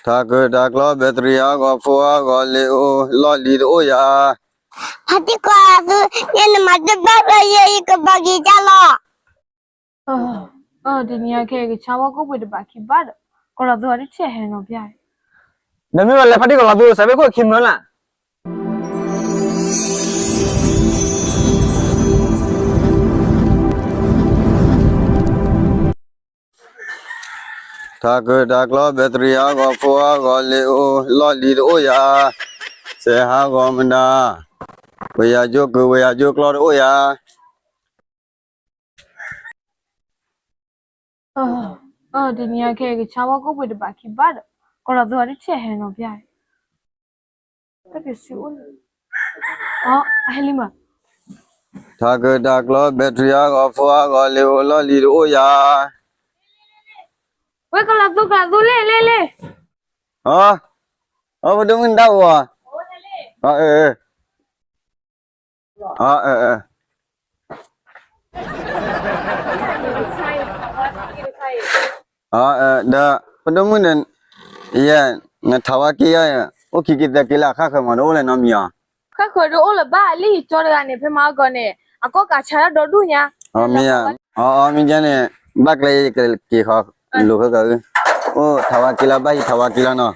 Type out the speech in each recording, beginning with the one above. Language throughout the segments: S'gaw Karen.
ထးကၢတၢ်ကျီ ဘဲတရံးဟးဂီၤ ဖိဟးဂီၤ လ့ၤအိၣ် လီၢ်လံၤတအိၣ်ယၤ. ဖါတံၢ်ကီၤလၤသူ, ယဲနမၤတဘၣ်ဘၣ်ယဲ ယကဘၣ်က့ၤကၢ်လီၤ. တနံၤအံၤခဲအံၤ ကဆါဝဲကိၣ်ပှ့ၤတဘၣ်ခံဘၣ်ဒီး ကီၤလၤသူအတထံၣ်ဟဲနီၤဖဲအံၤ, ဒီးမ့ၢ်ဝဲလဲၤဖါတံၢ်ကီၤလၤသူ စးဘဲခိၣ်ခံမၢလၢ်. ထးကၢတၢ်ကျီ ဘဲတရံးဟးဂီၤ ဖိဟးဂီၤ လ့ၤအိၣ် လီၢ်လံၤတအိၣ်ယၤ, စဲးဟးဂီၤမနုၤ, ဝဲယၤကၠိကုၤ ဝဲယၤကၠိကျီတအိၣ်ယၤ. တနံၤအံၤခဲအံၤ ကဆါဝဲကိၣ်ပှ့ၤတဘၣ်ခံဘၣ်ဒီး ကီၤလၤသူအတထံၣ်ဟဲနီၤဖဲအံၤ, တၢ်ကစံအိၣ်လၢ, အဟဲလံမး. ထးကၢတၢ်ကျီ ဘဲတရံးဟးဂီၤ ဖိဟးဂီၤ လ့ၤအိၣ် လီၢ်လံၤတအိၣ်ယၤ. ဝဲကီၤလၤသူ ကီၤလၤသူ လ့ၣ်လ့ၣ်လ့ၣ်. အီ, အီ ဖိဒိၣ်မုၣ်နတၢ်အိၣ်ဧါ. အီ, အၢ, အၢ, အၢ, ဒီး ဖိဒိၣ်မုၣ်ဒီး ယဲ နထးဝါက့ယါ အိၣ်ခံက့ၤသၢက့ၤလၢ ဃၣ်ဃၢၤမး တအိၣ်လဲၣ်နီတမံၤဧါ. ဃၣ်ဃၢၤတအိၣ်လၢၤဘၣ် လၢယကၠီတဂၤန့ၣ် ဖဲမဟါကီန့ၣ် အကီၣ်ကးဆါတၢ်ဒီဒူၣ်ညါ. အီ မ့ၢ်ဧါ, အီ အီ မ့ၢ်ကန့ၣ် ဘၣ်ကျဲယကက့ၤဃီ လိာ်ဃၢဃၢအု, အိၣ်ထးဝါက့လီၤ ဘၣ်ဟံးထးဝါက့လီၤနီၤ.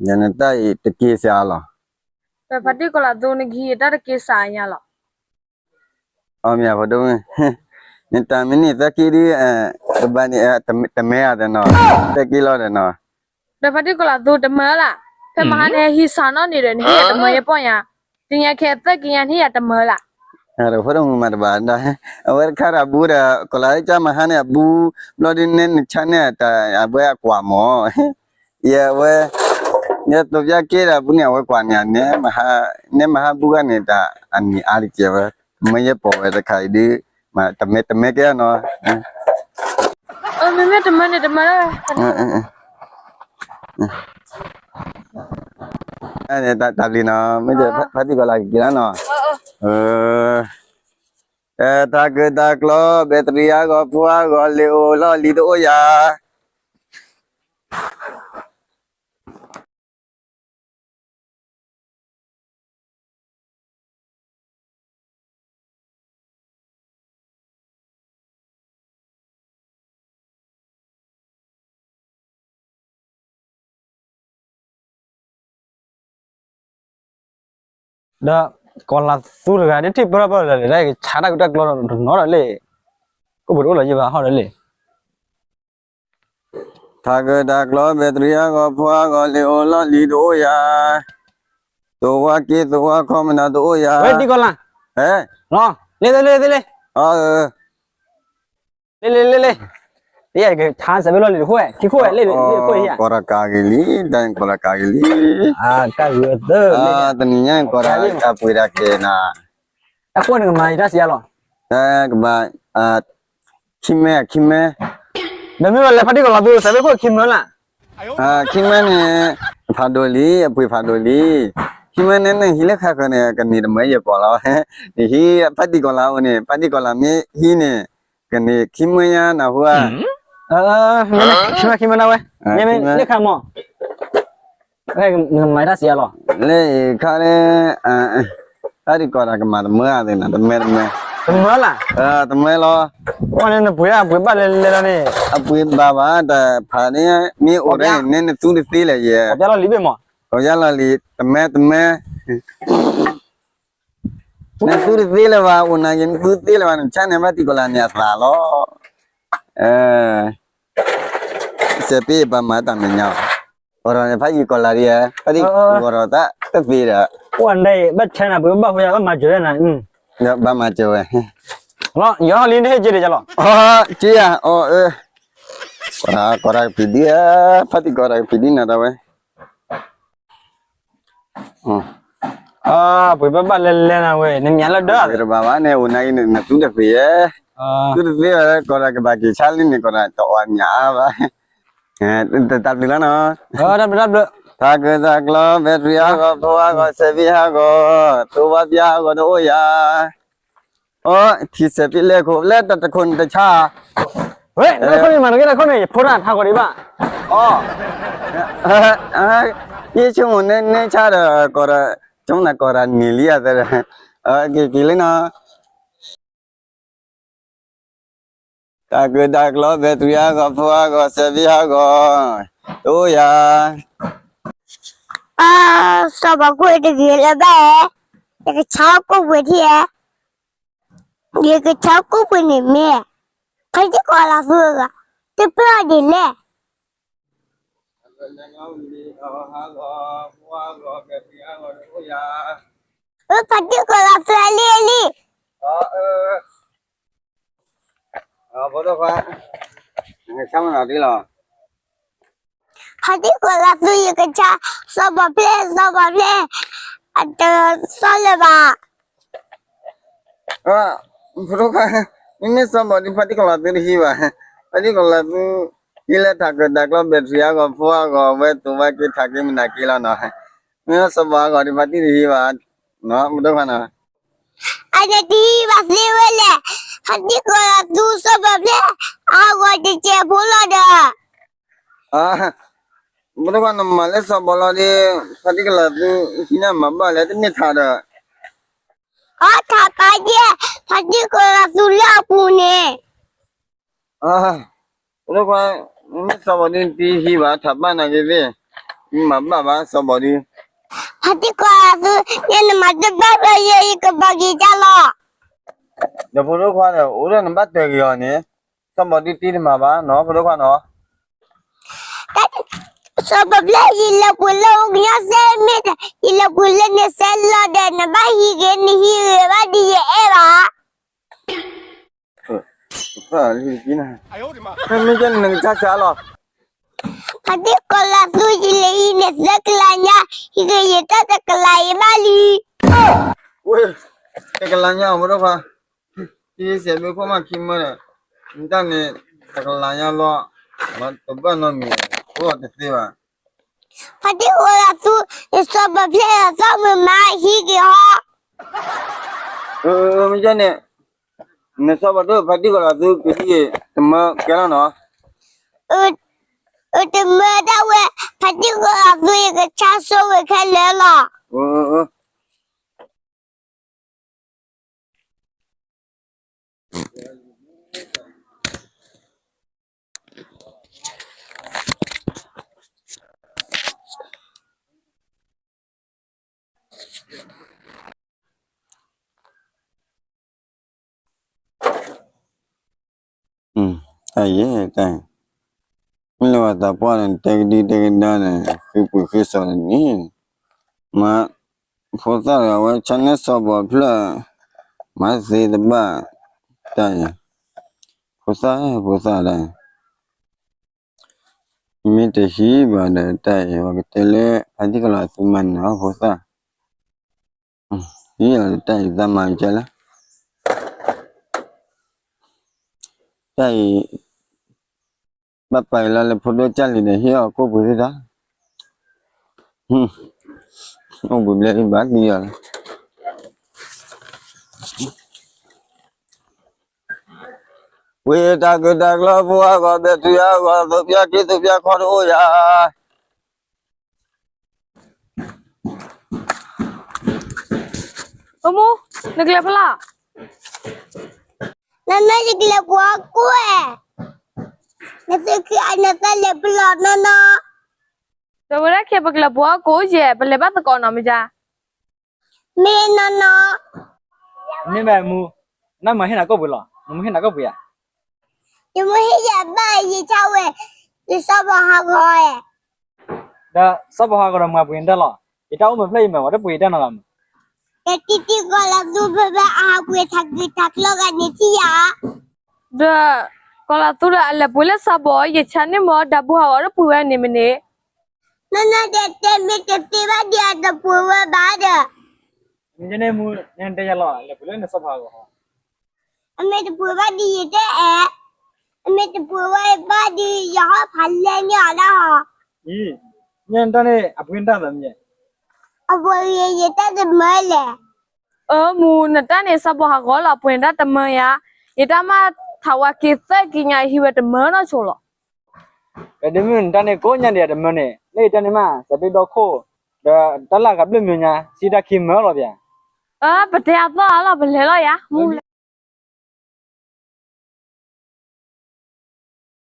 နတၢ်အံၤတက့ၢ်စ့လီၤ. ဖါတံၢ်ကီၤလၤသူ နကဟံးတၢ်တက့ၢ်စ့ညါလီၤ. အီ မ့ၢ်ဧါ ဖိဒိၣ်မုၣ်, နတၢ်မ့ၢ်န့ၢ်သၢက့ဒု, ကဘၣ်န့ၣ်, တမၢဧါဒီးနီၤ, သၢက့လီၤဒီးနီၤ. ဒီးဖါတံၢ်ကီၤလၤသူ တမၢလၢ်, ဖဲမဟါန့ၣ်ဟံးစးနီၣ်န့ၣ်ဒီး နဟ့ၣ်ယၤတမၢယဲပီၢ်ညါ, တနံၤအံၤခဲအံၤသၢက့ညါ နဟ့ၣ်ယၤတမၢလၢ်. ဖိဒိၣ်မုၣ်မၤတဘၣ်ဒီး, အဝဲတခါဒီးအဘူးဒီး ကီၤလၤကၢ်မဟါန့ၣ်အဘူး, ဘျီဒုးနဲနဆါန့ၣ် အဝဲအကွၢ်မး ယဝဲ, ယသိးပျၢ်က့ဒီးအဘူးန့ၣ် အဝဲကွၢ်န့ၣ်န့ၣ်, နဲမဟါဘူးဂၤန့ၣ် တၢ်အနံၤအါတက့ၢ်ဝဲ, မၢယဲပိာ်ဝဲတခါအံၤဒု, တမၢတမၢကဲနီၤ. မ့မ့ၢ်တမၢန့ၣ်တမၢလၢ်. တၢ်ဘျုးနီၤ, မ့ၢ်ဖါတံၢ်ကီၤလၤက့ၤလီၤနီၤ. တၢ်ကၢတၢ်ကျီ ဘဲတရံးဟးဂီၤ ဖိဟးဂီၤ လ့ၤအိၣ်လီၢ်လံၤတအိၣ်ယၤ. ဒီးကီၤလၤသူတဂၤ ဒ်ထံၣ်ပၢၢ်ပၢၢ်လၢာ်လၢာ် ကဆါတၢ်ကတၢၢ်ကျီတနီၤဒီးလ့ၣ်, ကိၣ်ပှ့ၤတအိၣ်လၢၤယဘၣ်ဟီၣ်ဒီးလ့ၣ်. ထးကၢတၢ်ကျီ ဘဲတရံးဟးဂီၤ ဖိဟးဂီၤ လ့ၤအိၣ်လီၢ်လံၤတအိၣ်ယၤ, သဝါက့သဝါခီမနၤတအိၣ်ယၤ, ဝဲတံၢ်ကီၤလၤ, ဟဲ, လ့ၣ်လ့ၣ်လ့ၣ်လ့ၣ်, လ့ၣ်လ့ၣ်လ့ၣ်လ့ၣ်, ယကဆါစးဘဲလီၢ်လံၤတခိၣ်ဝဲ ခံခိၣ်ဝဲလ့ၣ်လ့ၣ်ခိၣ်ယၤ, ကီၤတၢ်ကးဂ့ၤလံ, တၢ်ကီၤတၢ်ကးဂ့ၤလံ, တၢ်ဂ့ၤသၢ, တနံၤညါကီၤတၢ်အပှ့ၤတၢ်ကဲနၤ, တၢ်ခိၣ်န့ၣ်ကမၤယတၢ်စံးယါလီၤ, တၢ်ကဘၣ်, ခံမၢ, ခံမၢ, ဒီးမ့ၢ်ဝဲလဲၤဖါတံၢ်ကီၤလၤသူ စးဘဲခိၣ်ခံမၢလၢ်. ခံမၢန့ၣ်, ဖးဒိၣ်လံ အပှ့ၤဖးဒိၣ်လံ, ခံမၢန့ၣ် နဟံးလၢဃၣ်ဃၢၤန့ၣ် ကန့ၢ်တမၢယဲၢ်ပီၢ်လီၤ, နဟံးဖါတံၢ်ကီၤလၤအိၣ်န့ၣ် ဖါတံၢ်ကီၤလၤမ့ၢ်ဟံးန့ၣ်, ကန့ၢ်ခံမၢညါနၢ်ဟူဧါ, ခံမၢ ခံမၢဒၣ်ဝဲ, မ့ၢ်လၢခါမး နကမၤတၢ်စံးယါလီၤ, လၢခါလၢ, ဖါတံၢ်ကီၤလၤကမၤတမၢအသ့နီၤ တမၢတမၢ, တမၢလၢ်, တမၢလီၤ, အန့ၣ်နပှ့ၤအပှ့ၤဘၣ်လဲၤလဲၤလီၤန့ၣ်, အပှ့ၤဘၣ်ဘၣ်တၢ်ဖးန့ၣ်, မ့ၢ်အိၣ်ဒၣ်န့ၣ် နဲနသူတသ့လဲၣ်ယဲ, ကီၤပျၢ်လီၤလံၤဘ့ၣ်မး, ကီၤပျၢ်လီၤလံၤ တမၢတမၢ နသူတသ့လၢၤဘၣ် အိၣ်နၤယဲ နသူတသ့လၢၤဘၣ် နဆါန့ၢ်ဖါတံၢ်ကီၤလၤန့ၣ်အသးလီၤ, စဲးပ့ဘၣ်မၤတၢ်မဲာ်ညါ, ဂီၤထီၣ်န့ၣ် ဖါတံၢ်ကီၤလၤဒ်ဧါ, ဖါတံၢ်ဂီၤထီၣ်သးတသ့ဒီး, အိၣ်နၤဘၣ်ဆါနၤ ပှ့ၤဘၣ်ဃိယၤ ဘၣ်မၤစၢၤဝဲနၤ, ဘၣ်မၤစၢၤဝဲ, လီၤ ယီၤလံ နဟ့ၣ်က့ၤဒ်ယၤလီၤ, က့ၤယၤ, အီၣ်အၢ, ကီၤတၢ်ကဖံးဒ်ဧါ, ဖါတံၢ်ကီၤတၢ်ကဖံးဒ်နၤတၢ်ဝဲ ပှ့ၤဘၣ်ဘၣ်လဲၤလဲၤနၤဝဲ နမၠးလၢဒၢး, တဘၣ်ဘၣ်န့ၣ် အိၣ်နၤအံၤန့ၣ် နသူတသ့ဧါ, သူတသ့ဘၣ် ကီၤတၢ်ကဘၣ်က့ၤဆါလံန့ၣ် ကီၤတၢ်တအီၣ်မၠးအါဘၣ်, တၢ်ဘျုးလီၤနီၤ, တၢ်ဘျုးတၢ်ဘျုး, တၢ်ကၢတၢ်ကျီ ဘဲထရံအါဂီၤ ဖိအါဂီၤ စဲးဘံၣ်အါဂီၤ တိဘါပၠါအါဂီၤတအိၣ်ယၤ, အိ ထံစဲးဘံၣ်လဲၣ်ခိၣ် လၢတၢ်တခိၣ်န့ၣ်တဆါ, ဝဲ တခိၣ်န့ၣ်မၤတကဲတခိၣ်န့ၣ် ယဖိတၢ်ထါဂီၤဒံးဘၣ်, အိ ယဆိကမိၣ်န့ၣ် န့ၣ်ဆါဒီး ကိးဒီး ဆိကမိၣ်နၤကိးတၢ်န့ၣ်လံဧါသၢဒီး, က့ၤက့ၤလံနီၤ တၢ်ကၢတၢ်ကျီ ဘဲထရံအါဂီၤ ဖိအါဂီၤ စဲးဘံၣ်အါဂီၤ တအိၣ်ယၤ, အ စီၤဘီးခိၣ်တဂ့ၤလၢၤဘၣ်, ယကဆါကိၣ်ပှ့ၤထံဧါ, ယကဆါကိၣ်ပှ့ၤန့ၣ်မ့ၢ်, ဖါတံၢ်ကီၤလၤသူအဂၤ, တပၢၢ်အီၤဒ်လဲၣ် ဖါတံၢ်ကီၤလၤသူအလံအလံ, ဖိဒိၣ်ခွါ, ဆါမနီၤဒ်လီၤ, ဖါတံၢ်ကီၤလၤသူယကဆါ, စီၤဘီးဖျဲၣ် စီၤဘီးဖျဲၣ်, အတသီၣ်လၢၤဘၣ် ဖိဒိၣ်ခွါ, မ့မ့ၢ်စီၤဘီးဒုး ဖါတံၢ်ကီၤလၤသူတဟံးဘၣ်, ဖါတံၢ်ကီၤလၤသူ, ဟံးလၢတၢ်ကၢတၢ်ကျီ ဘဲထရံအါဂီၤ ဖိအါဂီၤ ဝဲတိဘါက့ၤထးက့ၤမနၤက့ၤလီၤနီၤ, မ့မ့ၢ်စီၤဘီးအါဂီၤဒုး ဖါတံၢ်တဟံးဘၣ်, ဖိဒိၣ်ခွါနီၤ, အတဟံးဘၣ်သ့ဝဲလဲၣ်, ဖါတံၢ်ကီၤလၤသူ စီၤဘီးဖျဲၣ်, အါဂီၤတစဲးဖိလီၤဒီး ဖိဒိၣ်ခွါ နမၤလၢစီၤဘီးလီၤဒီး, ဖါတံၢ်ကီၤလၤသူ, ဟံးန့ၢ်မၤဘၣ်လဲၣ် တန့ၢ်ထးဒီး, အီထးပာ်ယဲၢ်, ဖါတံၢ်ကီၤလၤသူလၢအပူၤန့ၣ်, ဖိဒိၣ်ခွါ, မ့ၢ်စီၤဘီးဒုးတဟံးဘၣ် ထးပာ်နာ်က့ၤသ့ၣ်, မၤဘၣ်ဘၣ်စီၤဘီးဒုး, ဖါတံၢ်ကီၤလၤသူ, ယဲနမၤတဘၣ်ဘၣ်ယဲ ယကဘၣ်က့ၤတၢ်လီၤ, ဒီးဖိဒိၣ်ခွါဒီး အိၣ်ဒီးနဘၣ်တဲာ်က့ၤအီၤန့ၣ်, စီၤဘီးဒုးတ့တမၤဘၣ်နီၤ ဖိဒိၣ်ခွါနီၤ စီၤဘီးဖျဲၣ် ယလဲၤပှ့ၤလၢအိၣ်ကညီစဲမ့ၢ်ဒီး ယလဲၤပှ့ၤလၢန့ၣ်စဲလီၤဒီး နဘၣ်ဟံးဂ့ၤ နဟံးဂ့ၤဘၣ်ဒ်ယအဲၣ်ဘၣ်. မ့ၢ်ကဲန့ၣ်နကဆါဆါလီၤ. ဖါတံၢ်ကီၤလၤသူ ယလဲၤဟံးန့ၢ်သၢကလးညါ, ဟံးက့ၤယတၢ်တကလးအံၤဘၣ်လံ. ဝဲ, တကလးညါအီၤ ဖိဒိၣ်ခွါ, ဟံးစဲးဘ့ၣ်ခိၣ်မးခံမၢဒီး, နတၢ်န့ၣ် တကလးညါလီၤ, တဘၣ်နီတမံၤ, အိၣ်တသ့ဘၣ်. ဖါတံၢ်ကီၤလၤသူ, နစီၤပၤဖျဲၣ်အသီၣ်မုာ်မး ဟံးက့ၤဟီ. မ့ၢ်ကဲန့ၣ်, နစီၤပၤဒိၣ် ဖါတံၢ်ကီၤလၤသူကဟံးတမၢကဲလီၤနီၤ. တမၢဒၣ်ဝဲ, ဖါတံၢ်ကီၤလၤသူ ယကဆါဆိဝဲခဲလၢာ်လီၤ. တၢ်ယဲၢ်တၢ်, မ့ၢ်လၢပှၤသးပှၢ်န့ၣ် တဲကဒံတဲကဒါန့ၣ် ဃ့ပှ့ၤဃ့စီၤန့ၣ်, မ့ၢ်, ဖိသၣ်ဒီးအဝဲဆါန့ၢ်စီၤပၤဖျၢၣ်, မၤသ့တဘၣ်, တၢ်ယဲၢ်, ဖိသၣ်, ဖိသၣ်ဒၣ် မ့ၢ်တဟံးဘၣ်ဒီးတၢ်အံၤ ပကတဲလၢဖါတံၢ်ကီၤလၤသူမၤန့ၢ်အီၤဖိသၣ်, ဟံးလီၤတၢ်အံၤသးမၤကဲလၢ, တၢ်အံၤ, ဘၣ်ပာ်အံၤလီၤလၢဖိဒိၣ်ကၢ်လံၤဒီးဟ့ၣ်အီၤကိၣ်ပှ့ၤသ့ၣ်တၢ်, အိၣ်ဘှံးဘျဲၣ်ဘၣ်သံအီၤလီၤ. ဝံၤတၢ်ကၢတၢ်ကျီဖိအဂီၢ် ဘဲထရံအဂီၢ် သိးပၠါက့ၤသိးပၠါခီတအိၣ်ယၤ. အိၣ်မူ, နကလဲၤဖဲလဲၣ်. နနယကလဲၤပှၤကိး, နသုခံအနသလဲၤပလီၢ်နီၢ်နီၢ်. ဒီးဝဲဒၣ်ခဲ ပကလဲၤပှၤကိးယဲၢ် ပလဲၤဘၣ်သကိးနီၤမ့ၢ်ယါ. မ့ၢ်နီၢ်နီၢ်. မ့ၢ်မ့ၢ်မူ, နမၤဟ့ၣ်နၤကိၣ်ပှ့ၤလီၤ, နမ့ၢ်ဟ့ၣ်နၤကိၣ်ပှ့ၤဧါ. ယမ့ၢ်ဟ့ၣ်ယၤဘၣ်ယဆါဝဲ, ယစီၤပၤဟးဂီၤဧါ. ဒီးစီၤပၤဟးဂီၤဒီးမၤပှ့ၤနတၢ်လီၤ, ယတၢ်အိၣ်မုာ်ဖျၢၣ်အံၤမ့ၢ်ဝဲတပှ့ၤယတၢ်နီတဂၤမး. ယတံၤတံၤကီၤလၤသူဖဲဖဲအဟးပှ့ၤတၢ်က့ၤတၢ်ကျီဂၤန့ၣ် ထံၣ်ယၤဧါ. ဒီး, ကီၤလၤသူဒီးအလဲၤပှ့ၤလၢစီၤပၤ ယဆါန့ၢ်မ့ၢ်ဒီးဘူၣ်ဟးဂီၤတပှ့ၤဝဲန့ၣ်မ့ၢ်န့ၣ်. နီၢ်နီၢ်ဒီးတဲမ့ၢ်တသ့ဘၣ်ဒီး အတပှ့ၤဝဲဘၣ်ဒီး. မ့ၢ်ကဲန့ၣ်မူ, နတဲယၤလီၤ လဲၤပှ့ၤလၢနစီၤပၤဟးဂီၤ. အမ့ၢ်တပှ့ၤဘၣ်ဒီးယတအဲၣ်. မ့ၢ်တပှ့ၤဝဲဘၣ်ဒီး ယဟီၣ်ဖးလဲၢ်န့ၢ်အီၤဒၣ်ဟီ. အံၤ, ညၣ်နတၢ်န့ၣ် အပှ့ၤနတၢ်သးမ့ၢ်. အပှ့ၤယတၢ်တမၢလဲၣ်. အၢ မူ နတၢ်န့ၣ် စးဘီဟးဂီၤလီၤ အပှ့ၤနတၢ်တမၢယါ, ယတၢ်မ့ၢ်ထးဝါက့ၤသၢက့ၤညါ ယဟံးဝဲတမၢနီၢ်ဆိလီၤ. ဒီးဒ့မုၣ် နတၢ်န့ၣ်ကိးညါဒံးအတမၢန့ၣ် လၢယတၢ်န့ၣ်မး စးဘ့ၣ်ဒီခိၣ်, ဒီးတၢ်လၢကဘျၢၣ်မံၤညါ စံးတၢ်ခံမၢလီၤပျၢၤ. အၢ ပတဲအသီၣ်အါလီၤ ပလဲၤလီၤယါ, မူ